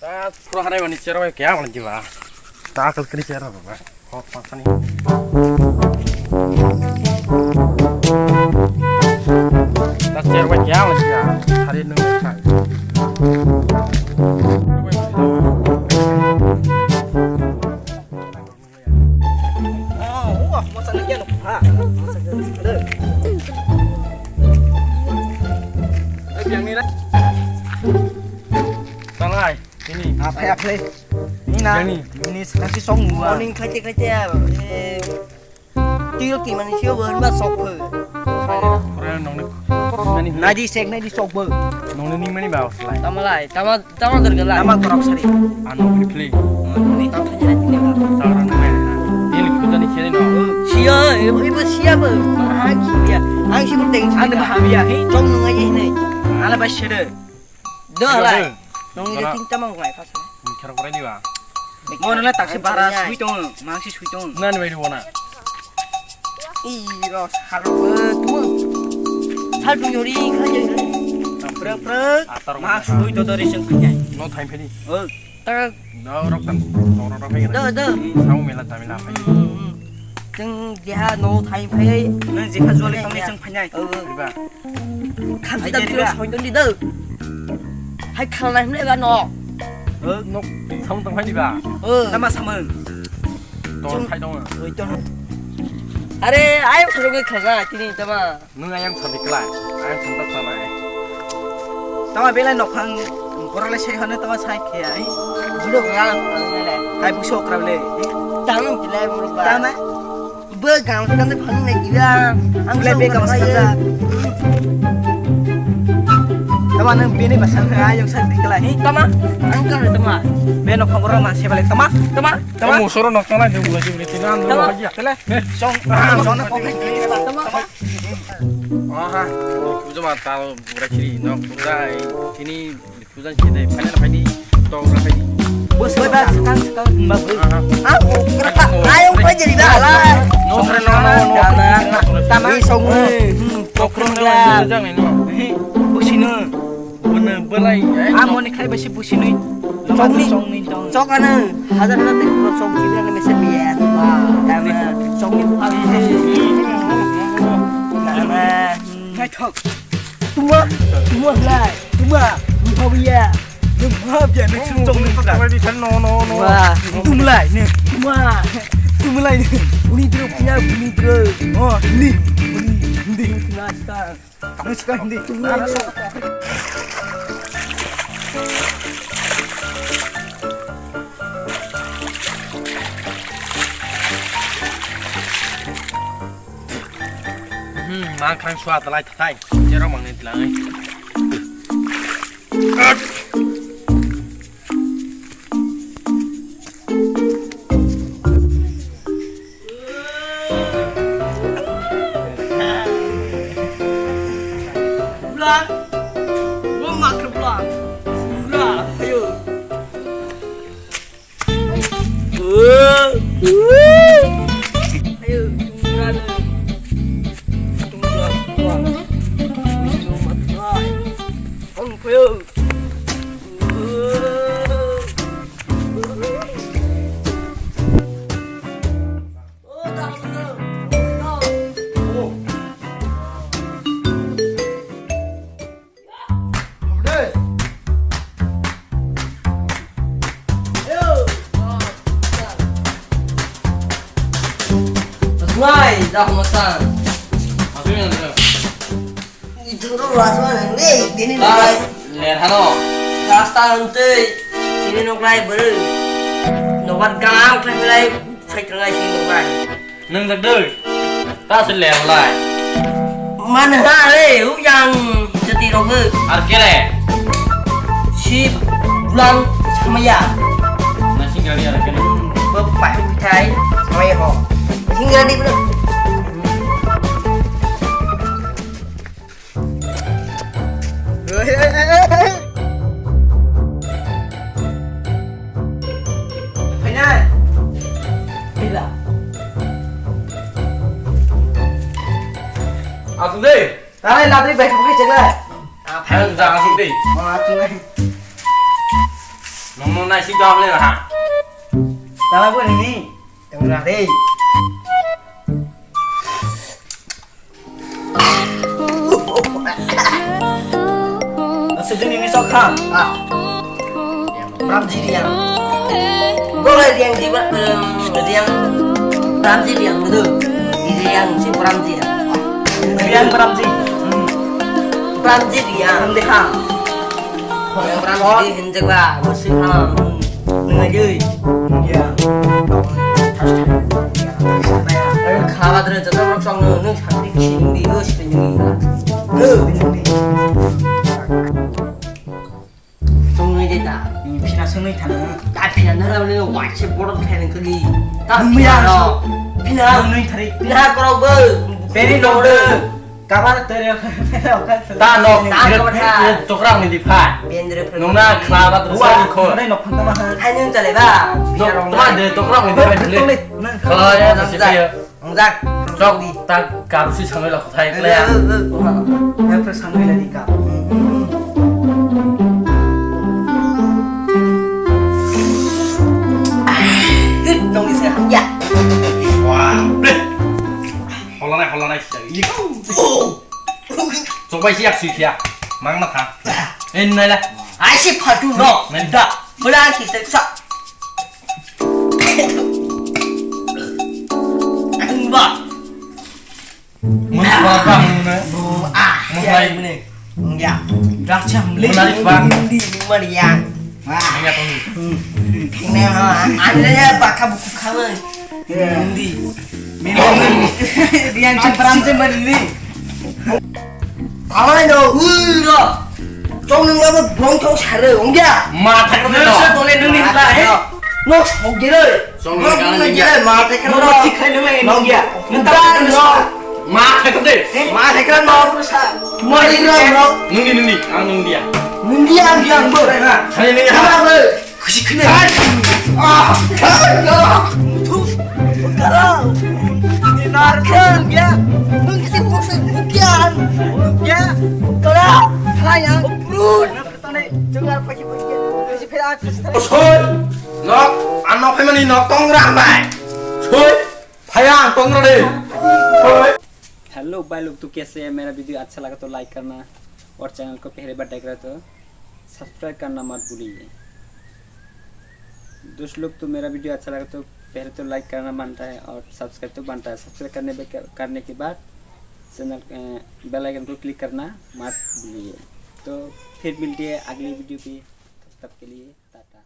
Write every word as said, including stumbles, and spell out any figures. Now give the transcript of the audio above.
Ta phuru harai mani chero bai kya mani jiba. Ta akal kri chero ba. Hot pasani. Ta chero bai kya mani jiba. Hari nung kha. Talai, ini. Aphai, aphai. Ini na. Ini. Ini sekali song dua. Morning khaite khaite, eh, til kimani sio bo hwnba sok pho. Ore nongni. Nadi sek, nadi sok bo. Nongni ning mani ba oslai. Tamalai, tama Tama gergela. Tama korok sari. Ano replay. Ni. Tama gergela. Saran main. Ini kuda ni kiri no. Sia, ibu, ibu sia bo. Mahagi ya. Ang sih penting. Anda bahagia, hei. Cong nungai ini. Ala bashere. Dah lah. Nong ini tingta mang wai pas. Mikir apa ini ba? Mo na taksi bara sui tong, mangsi sui tong. Nan bai dua na. Ih, ros, harap, eh, tuh. Sal tuh nyori, kan jadi. Prek, prek. Atar ma mana? Sui to dari sing punya. No time pedi. Oh. Ter. No rok tan. No rok rok pedi. Do, do. Sama mela tamila pedi. Hmm. Sing jeha no time pedi. Nang jeha jual kami sing punya. Oh. Riba. Khamsi da kilo soin tong di do. Hai khalai hmle ba no. Nok samung tong phai di ba. Tama samung. Tong phai dong. Oi tong. Are ayang sarong khalai tini tama. Nung ayang sadi khlai. Ayang sadi khlai. Tama belai nokhang borok le sai hano tama sai khe ai. Bino kra le. Hai buso kra le. Tang kile muruk ba. Tama. Bo gam sa kante phang nai gila. Ang le be gam sa kante. Tama nang bini basa nang ayok sa dikla hi. Tama, ang kar tama. Be no khobor ma se bale tama. Tama, tama. Mo soro nok tana de bula jibri tinan. Tama. Tele. Song, song na ko. Tama. Aha. Puja ma ta bura chiri nok dai. Tini Pujan sini, final final, tok final. Bos, bos, bos, sekarang, sekarang, mbak, bos. Ah, oh, kenapa? Ayo, kau jadi dah lah. No, no, no, no, no. Tama, tama. Ini song, hmm, tok final lah. Jangan ini. Hei, bos ini. Bener, belai. Ah, mau nih, kayak besi bos ini. Song nih, song nih, song. Song mana? Hajar hajar tek, song sini ada mesin biar. Wah, tama. Song nih, ah, hei. Tama. Ngai thok. Tuma, tuma lai, tuma, tuma biya. Tuma biya, ne sum tong ne pura. Tuma di san no, no, no. Wah, tuma lai ne, tuma. Tuma lai ne. Uni bro, punya uni bro. Oh, hindi. Hindi, hindi, hindi, hindi. Hindi, hindi. Hmm, ma khrang sua talai thai. Jerok mang ni tlang. Bulan, gua makan bulan. Bulan, ayo. Wai, dah masan. Masuk yang ada. Itu tuh langsung nih, ini nih. Ler hano. Rasta hentei, sini nok lai bere. Nobat galang klai klai, sai klai sini nok lai. Nung jak doi. Ta se le lai. Man ha le, u yang jati rok. Ar kele. Si bulang samaya. Na singgari ar kele. Bapak utai samaya ho. Singgari bro. Phainai. Phaila. Asuk de. Talai ladri bai thangwi chenglai. Ang ja asuk de. Oh, asuk nai. Omo naisik dok le raha. Tala bo nini. Tengla dei. Asuk dini ni sok kham. Ah. Ramji Riang. Golai Riang jiba, em, Riang. Ramji Riang betul. Riang si Ramji ya. Riang Ramji. Hmm. Ramji Riang. Ramji ha. Yang Ramji di hinjek ba, musim ha. Hmm. Nengajui. Iya. Ayo, khawa dre, jatuh orang song nung sakti sing di, us, penyui. Songwi de ta. Ni phina songwi thana. Ta phina nara ni waise borok thai nang kagi. Ta Nung ya phina no. Phina. Nung nui thari. Phina korok bo. Peri no de. Kabar tere. Ta no. Ta no tha. Tokrak ni di pha. Bendre phra. Nung na khla ba Wa, sa ko. Nai no phanta ma ha. Hai nung chale ba. Tok, tokrak ni di pha. Khla ya ta si ya. Ang jak. Chok, tak karusi sangai la khothai kle. Yang ke sangai la di ka. Nong isi hangya. Wah, bleh. Holanai, holanai, siya. Oh. Chokbai siyak sui khiya. Mang na tha. En nai la. Ai si phatu no. Men. Da. Bela si sa. Ang ba. Mun ba ka mun ne. Ah, mun lai. Ya. Mun lai ba. Hindi, hindi man ya. Wah. Ang ya tong. Hindi ha. Anda ya baka buku kamu. Hindi. Hindi. Yang cemperan cemperan ini. Amai no, ui ro. Chong nung labo bong chong sare, ongya. Ma thak no. Nasa dole nung ni la, he? No, song gire. Song nung ni gire, ma thak no. Mo thik khai nung lai nung ya. Nung ta no. Ma thak de. Ma thak no. Mo ri ro no. Nung ni, nung ni. Ang nung dia. Nung dia ang yang bo. Hai nung ya. Khusi khne. Ah! Ah! Mutu! Kara! Ni narkhe! Ya! Nung kisi bukse bukian! Ya! Kara! Kaya! Brut! Tane, jangan pagi pergi. Khusi phira, khusi tane. Soi! Nok, ano phaimani nok tongra bai. Soi! Phaya tongra de. Soi! Hello भाई लोग, तो कैसे हैं? मेरा वीडियो अच्छा लगा तो लाइक करना और चैनल को पहली बार देख रहे हो तो सब्सक्राइब करना मत भूलिए। दोस्त लोग, तो मेरा वीडियो अच्छा लगा तो पहले तो लाइक करना बनता है और सब्सक्राइब तो बनता है। सब्सक्राइब करने पे, करने के बाद चैनल, अ, बेल आइकन को क्लिक करना मत भूलिए। तो फिर मिलते हैं अगली वीडियो पे, तब तक के लिए टाटा।